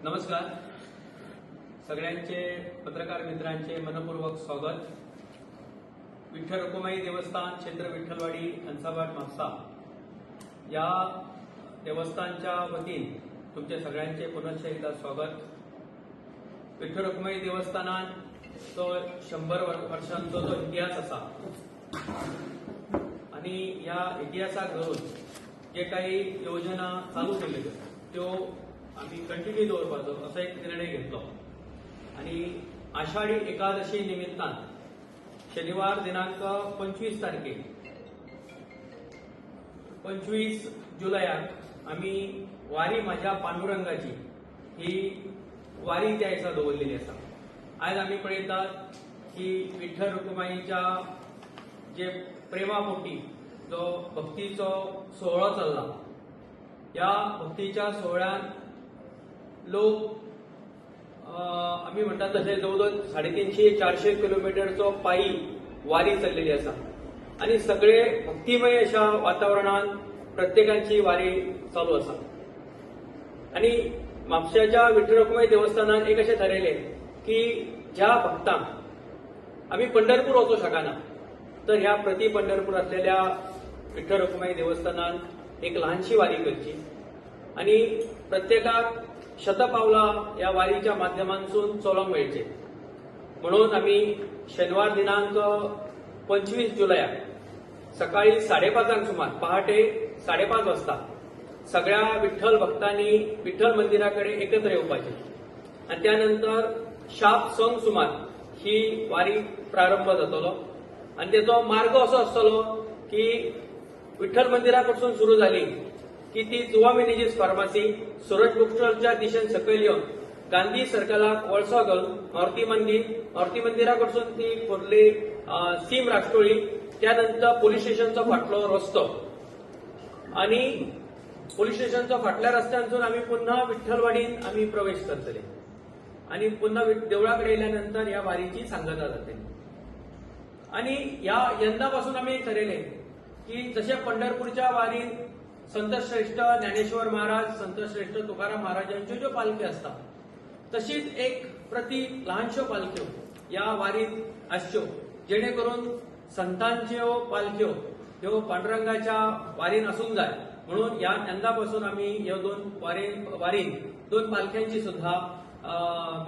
नमस्कार, सगळ्यांचे पत्रकार मित्रांचे मनपूर्वक स्वागत. विठ्ठल रखुमाई देवस्थान, क्षेत्र विठ्ठलवाडी, हंसाभाट, म्हापसा या देवस्थानच्या वतीन तुमचे सगळ्यांचे पुनश्च एकदा स्वागत. विठ्ठल रखुमाई देवस्थानान तो 100 वर्षांचो जो इतिहास आसा आणि ह्या इतिहासाक धरून जे काही योजना चालू केल्ल्यो त्यो आमी कंटिन्यू दवरपाचो असो एक निर्णय घेतलो आणि आषाढी एकादशी निमित्तान शनिवार दिनांक 25 तारखेक, 25 जुलयाक आमी वारी माझ्या पांडुरंगाची ही वारी त्या दिसा दवरलेली आसा. आयज आमी पळयतात की विठ्ठल रखुमाईच्या जे प्रेमापोटी जो भक्तीचो सोहळो चल्ला, ह्या भक्तीच्या सोहळ्यान लोक आमी म्हणटात तशें जवळ जवळ 350 400 किलोमिटरचो पायी वारी चल्लेली आसा आनी सगळे भक्तिमय अशा वातावरणान प्रत्येकांची वारी चालू आसा. आनी म्हापशेच्या विठ्ठल रखुमाई देवस्थानान एक अशें थारायलें की ज्या भक्तांक आमी पंढरपूर वचूंक शकना तर ह्या प्रति पंढरपूर असलेल्या विठ्ठल रखुमाई देवस्थानान एक ल्हानशी वारी करची आनी प्रत्येकाक शतपावलां ह्या वारीच्या माध्यमांतसून चलोवंक मेळचें म्हणून आमी शेनवार दिनांक 25 जुलयाक सकाळी 5:30 सुमार, पहाटे 5:30 वाजता सगळ्या विठ्ठल भक्तांनी विठ्ठल मंदिरा कडेन एकत्र येवपाचें आनी त्यानंतर शार्प 6 सुमार ही वारी प्रारंभ जातलो आनी तेचो मार्ग असो आसतलो की विठ्ठल मंदिरा कडसून सुरू जाली की ती जुवा मिनेजीस फार्मासी, सुरज बुक स्टॉलच्या दिशेन सकयल येवन गांधी सर्कलाक वळसो घालून मारुती मंदिर, मारुती मंदिरा कडसून ती खोर्ले सीम राष्ट्रोळी, त्यानंतर पोलीस स्टेशनचो फाटलो रस्तो आणि पोलीस स्टेशनचो फाटल्या रस्त्यानसून आमी पुन्हा विठ्ठलवाडीन आमी प्रवेश करतले आणि पुन्हा देवळा कडेन येयल्या नंतर ह्या वारीची सांगता जातली. आणि ह्या यंदा पासून आमी एक ठरयलें की जशें पंढरपूरच्या वारीन संतश्रेष्ठ ज्ञानेश्वर महाराज, संतश्रेष्ठ तुकाराम महाराजांच्यो ज्यो पालख्यो आसता तशीच एक प्रति ल्हानश्यो पालख्यो ह्या वारीत आसच्यो, जेणे करून संतांच्यो पालख्यो ह्यो पांडुरंगाच्या वारीन आसूंक जाय म्हणून ह्या यंदा पासून आमी ह्यो दोन वारीन दोन पालख्यांची सुद्धा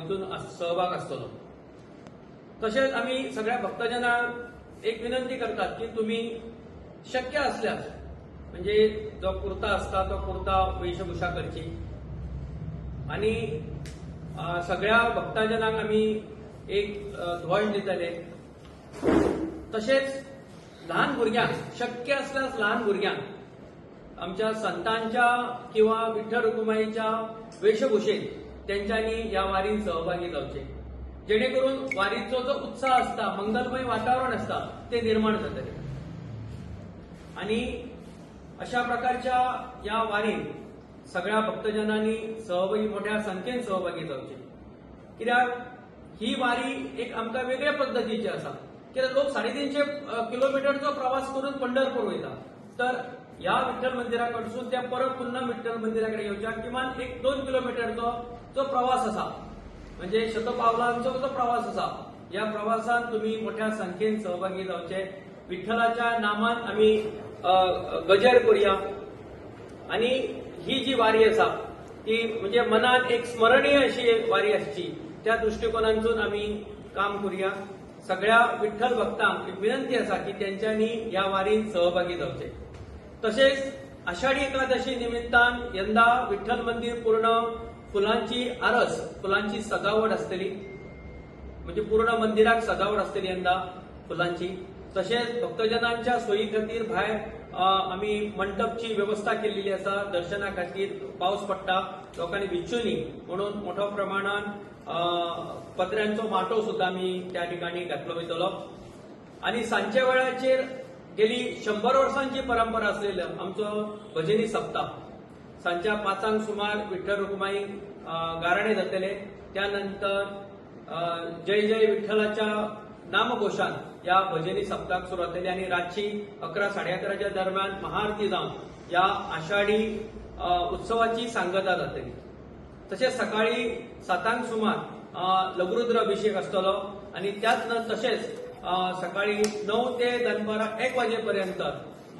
भितून सहभाग आसतलो. तशेंच आमी सगळ्या भक्तजनांक एक विनंती करतात की तुम्ही शक्य असल्यास म्हणजे जो कुर्ता असता तो कुर्ता वेशभूषा करची आणि सगळ्या भक्तजनांक आमी एक ध्वज दितले. तशेंच ल्हान भुरग्यांक, शक्य असल्यास ल्हान भुरग्यांक आमच्या संतांच्या किंवा विठ्ठल रखुमाईच्या वेशभूषेत तेंच्यांनी ह्या वारीन सहभागी जावचे, जेणे करून वारीचो जो उत्साह आसता, मंगलमय वातावरण आसता ते निर्माण जातले. आणि अशा प्रकारच्या ह्या वारीन सगळ्या भक्तजनांनी सहभागी, मोठ्या संख्येन सहभागी जावचे, कित्याक ही वारी एक आमकां वेगळ्या पद्दतीची आसा. कित्याक लोक 350 किलोमिटरचो प्रवास करून पंढरपूर वयता तर ह्या विठ्ठल मंदिरा कडसून त्या परत पुन्हा विठ्ठल मंदिरा कडेन येवच्या किमान 1-2 किलोमिटरचो जो प्रवास आसा, म्हणजे शतपावलांचो जो प्रवास आसा, ह्या प्रवासान तुमी मोठ्या संख्येन सहभागी जावचे. विठ्ठलाच्या नामान आमी गजर करुया आणि ही जी वारी आसा ती म्हणजे मनात एक स्मरणीय अशी वारी आसची त्या दृष्टिकोनांतून आमी काम करुया. सगळ्या विठ्ठल भक्तांक एक विनंती आसा की तेंच्यांनी ह्या वारीन सहभागी जावचे. तशेंच आषाढी एकादशी निमित्तान यंदा विठ्ठल मंदिर पूर्ण फुलांची आरस, फुलांची सजावट आसतली, म्हणजे पूर्ण मंदिराक सजावट आसतली यंदा फुलांची. तशेंच भक्तजनांच्या सोयी खातीर भायर आमी मंडपची वेवस्था केल्लेली आसा. दर्शना खातीर पावस पडटा, लोकांनी भिजच्यो न्ही म्हणून मोठ्या प्रमाणान पत्र्यांचो माटो सुद्दां आमी त्या ठिकाणी घातलो वयतलो. आनी सांजच्या वेळाचेर गेली 100 वर्सांची परंपरा आसलेलो आमचो भजनी सप्ताह सांजच्या 5 सुमार विठ्ठल रखुमाई गाराणे जातले. त्या नंतर जय जय विठ्ठलाच्या नामघोषान ह्या भजनी सप्ताक सुरवात जातली आनी रातची 11 11:30 दरम्यान महाआरती जावन ह्या आषाढी उत्सवाची सांगता जातली. तशेंच सकाळी 7 सुमार लघुरुद्र अभिषेक आसतलो आनी त्याच तशेंच सकाळी 9 ते दनपारां 1 वाजेपर्यंत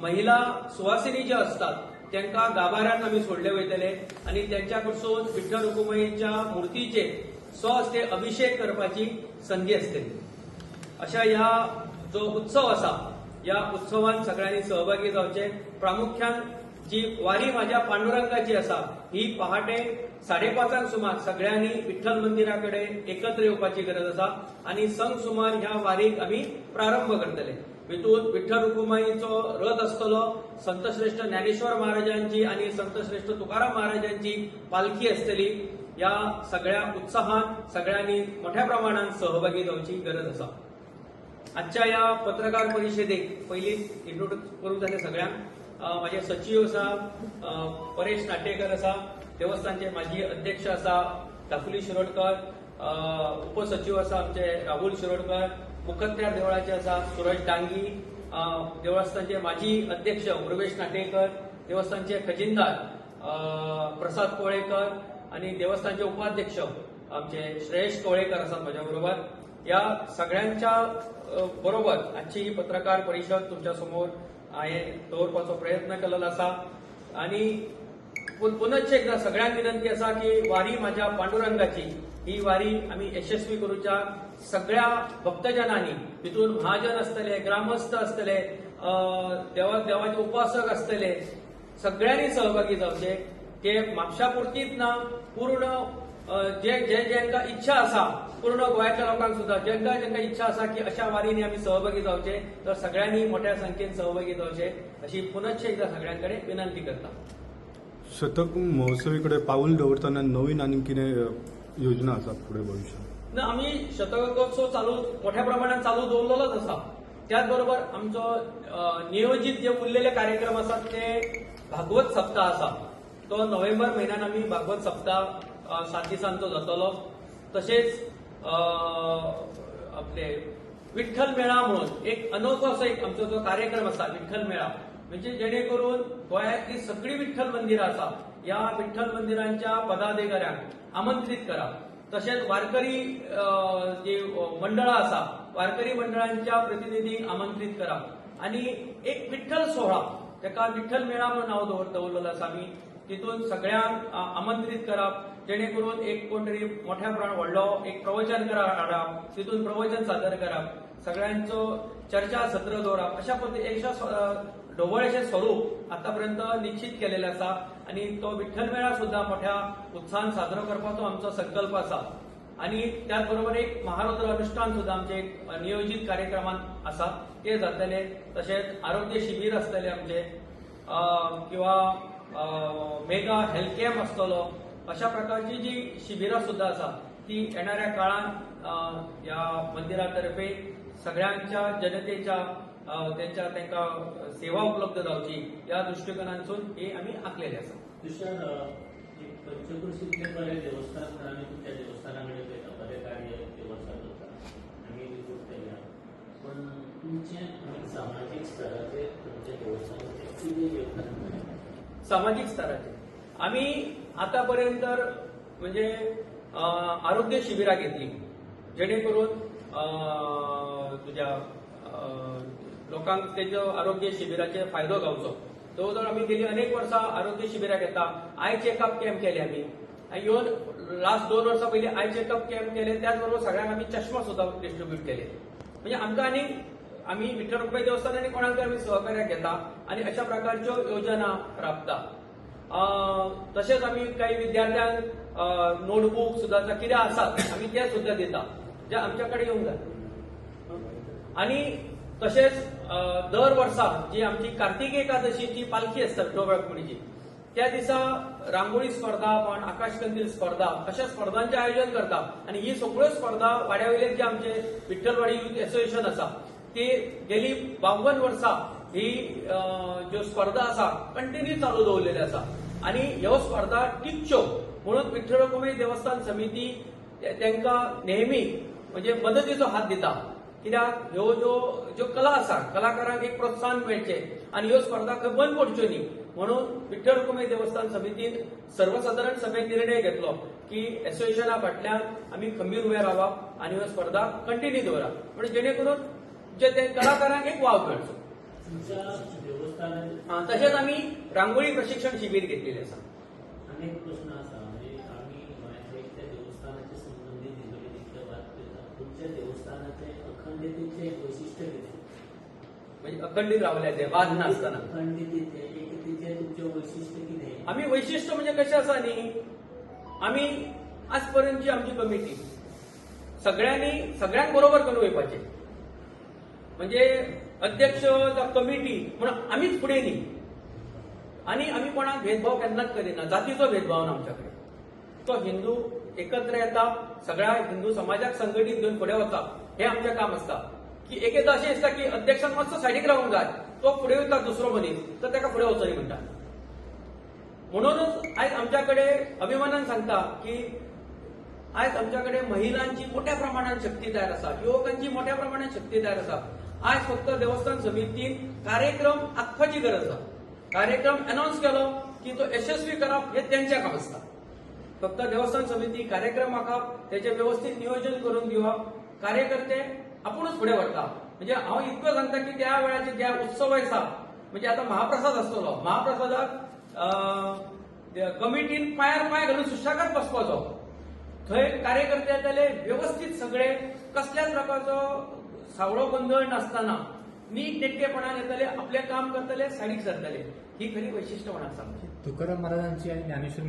महिला सुवासिनी ज्यो असतात तांकां गाभाऱ्यान आमी सोडले वयतले आनी त्यांच्या कडसून विठ्ठल रुकुमाईच्या मूर्तीचे स्वहस्ते अभिषेक करपाची संदी आसतली. अशा ह्या जो उत्सव आसा ह्या उत्सवान सगळ्यांनी सहभागी जावचे. प्रामुख्यान जी वारी माझ्या पांडुरंगाची आसा ही पहाटे 5:30 सुमार सगळ्यांनी विठ्ठल मंदिरा कडेन एकत्र येवपाची गरज आसा आनी संग सुमार ह्या वारीक आमी प्रारंभ करतले. भितून विठ्ठल रुकुमाईचो रथ आसतलो, संतश्रेष्ठ ज्ञानेश्वर महाराजांची आनी संतश्रेष्ठ तुकाराम महाराजांची पालखी आसतली. ह्या सगळ्या उत्साहान सगळ्यांनी मोठ्या प्रमाणात सहभागी जावची गरज आसा. आजच्या ह्या पत्रकार परिशदेक पयलीं इंट्रोड्यूस करूंक जालें सगळ्यांक. म्हाजे सचीव आसा परेश नाटेकर आसा, देवस्थानचे माजी अध्यक्ष आसा दाफुली शिरोडकर, उपसचीव आसा आमचे राहुल शिरोडकर, मुखत्यार देवळाचे आसा सुरज डांगी, देवस्थानचे माजी अध्यक्ष उर्वेश नाटेकर, देवस्थानचे खजिनदार प्रसाद कोळेकर आनी देवस्थानचे उपाध्यक्ष आमचे श्रेयश कोळेकर आसात म्हज्या बरोबर. ह्या सगळ्यांच्या बरोबर आजची ही पत्रकार परिशद तुमच्या समोर हांवें दवरपाचो प्रयत्न केलेलो आसा. आनी पुनश्च एकदा सगळ्यांक विनंती आसा की वारी माझ्या पांडुरंगाची ही वारी आमी यशस्वी करूच्या सगळ्या भक्तजनांनी, भितून महाजन आसतले, ग्रामस्थ आसतले, देवाचे उपासक आसतले, सगळ्यांनी सहभागी जावचे. ते म्हापशा पुरतीच ना, पूर्ण जे जे जेंका इच्छा आसा, पूर्ण गोंयांतल्या लोकांक सुद्दां जेंका जेंका इच्छा आसा की अशा वारींनी आमी सहभागी जावचे, तर सगळ्यांनी मोठ्या संख्येन सहभागी जावचे अशी पुनश्च एकदा सगळ्यां कडेन विनंती करता. शतक महोत्सवी कडेन पावल दवरतना नवीन आनी कितें योजना आसा फुडें भविश्यांत? ना, आमी शतकोत्सव चालू मोठ्या प्रमाणात चालू दवरलेलोच आसा. त्याच बरोबर आमचो नियोजीत जे उरलेले कार्यक्रम आसात ते भागवत सप्ताह आसा, तो नोव्हेंबर म्हयन्यान आमी भागवत सप्ताह 7 दिसांचो जातलो. तशेंच आपले विठ्ठल मेळा म्हणून एक अनोखो असो एक आमचो जो कार्यक्रम आसा विठ्ठल मेळा, म्हणजे जेणे करून गोंयांतली सगळीं विठ्ठल मंदिरां आसा ह्या विठ्ठल मंदिरांच्या पदाधिकाऱ्यांक आमंत्रीत करप, तशेंच वारकरी जी मंडळां आसा वारकरी मंडळांच्या प्रतिनिधींक आमंत्रीत करप आनी एक विठ्ठल सोहळा, ताका विठ्ठल मेळा म्हणून नांव दवरलेलो आसा आमी, तितून सगळ्यांक आमंत्रीत करप जेणे करून एक कोण तरी मोठ्या प्रमाणात व्हडलो एक प्रवचन हाडप, तितून प्रवचन सादर करप, सगळ्यांचो चर्चा सत्र दवरप, अशा पद्दतीन ढोबळेचें स्वरूप आतापर्यंत निश्चित केलेलें आसा आनी तो विठ्ठल मेळा सुद्दां मोठ्या उत्साहान साजरो करपाचो आमचो संकल्प आसा. आनी त्याच बरोबर एक महारुद्र अनुष्ठान सुद्दां आमचे एक नियोजीत कार्यक्रमान आसा ते जातले. तशेंच आरोग्य शिबीर आसतले आमचे किंवा मेगा हेल्थ कॅम्प आसतलो, अशा प्रकारची जी शिबिरां सुद्दां आसा ती येणाऱ्या काळान ह्या मंदिरा तर्फे सगळ्यांच्या जनतेच्या त्यांच्या तांकां सेवा उपलब्ध जावची ह्या दृश्टिकोनांतसून हे आमी आखलेले आसा. तुषार, पंचक्रोशींतले बरे देवस्थान आमी तुमच्या देवस्थाना कडेन पळयता, बरें कार्य देवस्थान जाता आमी रिपोर्ट केल्या, पूण तुमचें सामाजीक स्तराचेर तुमच्या देवस्थानाचें कितें योगदान मेळटा? सामाजीक स्तराचेर आमी आतां पर्यंत म्हणजे आरोग्य शिबिरां घेतली जेणे करून तुज्या लोकांक तेजो आरोग्य शिबिराचेर फायदो गावचो. जवळ जवळ आमी गेली अनेक वर्सां आरोग्य शिबिरां घेता. आय चेकअप कॅम्प केले आमी, येवन लास्ट 2 वर्सां पयलीं आय चेकअप कॅम्प केले, त्याच बरोबर सगळ्यांक आमी चष्मा सुद्दां डिस्ट्रिब्यूट केले. म्हणजे आमकां आनी आमी विठ्ठल रुक्माई देवस्थान आनी कोणाक आमी सहकार्य घेता आनी अशा प्रकारच्यो योजना राबता. तशेंच आमी काही विद्यार्थ्यांक नोटबूक सुद्दां कितें आसात आमी ते सुद्दां दिता जे आमच्या कडेन येवंक जाय. आनी तशेंच दर वर्सा जी आमची कार्तिक एकादशीची पालखी आसता विठोबा रुक्मिणीची, त्या दिसा रांगोळी स्पर्धा म्हण, आकाशकंदील स्पर्धा अशा स्पर्धांचें आयोजन करता. आनी ही सगळ्यो स्पर्धा वाड्या वयले जे आमचे विठ्ठलवाडी युथ एसोसिएशन आसा ती गेली 52 वर्सां ही ज्यो स्पर्धा आसा कंटिन्यू चालू दवरलेली आसा. आनी ह्यो स्पर्धा टिकच्यो म्हणून विठ्ठल रुक्मिणी देवस्थान समिती तांकां नेहमी म्हणजे मदतीचो हात दिता. कित्याक ह्यो ज्यो ज्यो कला आसा कलाकारांक एक प्रोत्साहन मेळचें आनी ह्यो स्पर्धा खंय बंद पडच्यो न्ही म्हणून विठ्ठल रखुमाई देवस्थान समितीन सर्वसाधारण सभेत निर्णय घेतलो की एसोसिएशना फाटल्यान आमी खंबीर उबे रावप आनी ह्यो स्पर्धा कंटिन्यू दवरप, म्हणजे जेणे करून जे ते कलाकारांक एक वाव मेळचो. तुमच्या देवस्थानात तशेंच आमी रांगोळी प्रशिक्षण शिबीर घेतलेलें आसा. अनेक प्रश्न आसा, म्हणजे आमी गोंयांतल्या एकट्या देवस्थानाचे संबंदीत निगडीत इतले वाद करता. तुमच्या देवस्थानाचे अखंडतेचे एक वैशिश्ट्य कितें? म्हणजे अखंडीत रावले ते वाद नासतना. अखंडतेचे एकतेचे तुमचे वैशिश्ट्य कितें? आमी वैशिश्ट म्हणजे कशें आसा न्ही, आमी आज पर्यंतची आमची कमिटी सगळ्यांनी सगळ्यांक बरोबर करून वयपाचें. म्हणजे अध्यक्ष जावं कमिटी म्हणून आमीच फुडें न्ही, आनी आमी कोणाक भेदभाव केन्नाच करिना, जातीचो भेदभाव ना आमच्या कडेन. तो हिंदू एकत्र येता, सगळ्या हिंदू समाजाक संघटीत घेवन फुडें वता, हें आमचें काम आसता. की एक एकदां अशें दिसता की अध्यक्षान मातसो सायडीक रावूंक जाय, तो फुडें वता दुसरो मनीस तर ताका फुडें वचोनी म्हणटा. म्हणूनच आयज आमच्या कडेन अभिमानान सांगता की आयज आमच्या कडेन महिलांची मोठ्या प्रमाणात शक्ती तयार आसा, युवकांची मोठ्या प्रमाणात शक्ती तयार आसा. आयज फक्त देवस्थान समितीन कार्यक्रम आंखपाची गरज आसा. कार्यक्रम अनावन्स केलो की तो यशस्वी करप हें तेंचें काम आसता. फक्त देवस्थान समिती कार्यक्रम आंखप, तेचें वेवस्थीत नियोजन करून दिवप, कार्यकर्ते आपुणूच फुडें व्हरता. म्हणजे हांव इतको सांगता की त्या वेळाचे ज्या उत्सव आसा, म्हणजे आतां महाप्रसाद आसतलो, महाप्रसादाक कमिटीन पांयार पांय घालून सुशेगाद बसपाचो. थंय कार्यकर्ते येतले वेवस्थीत सगळे, कसल्याच प्रकारचो सावळो गोंदळ नासतना नीट नेटकेपणान येतले, आपलें काम करतले, सायडीक सरतले. ही खरी वैशिश्टपणां आसा. तुकाराम महाराजांची आणि ज्ञानेश्वर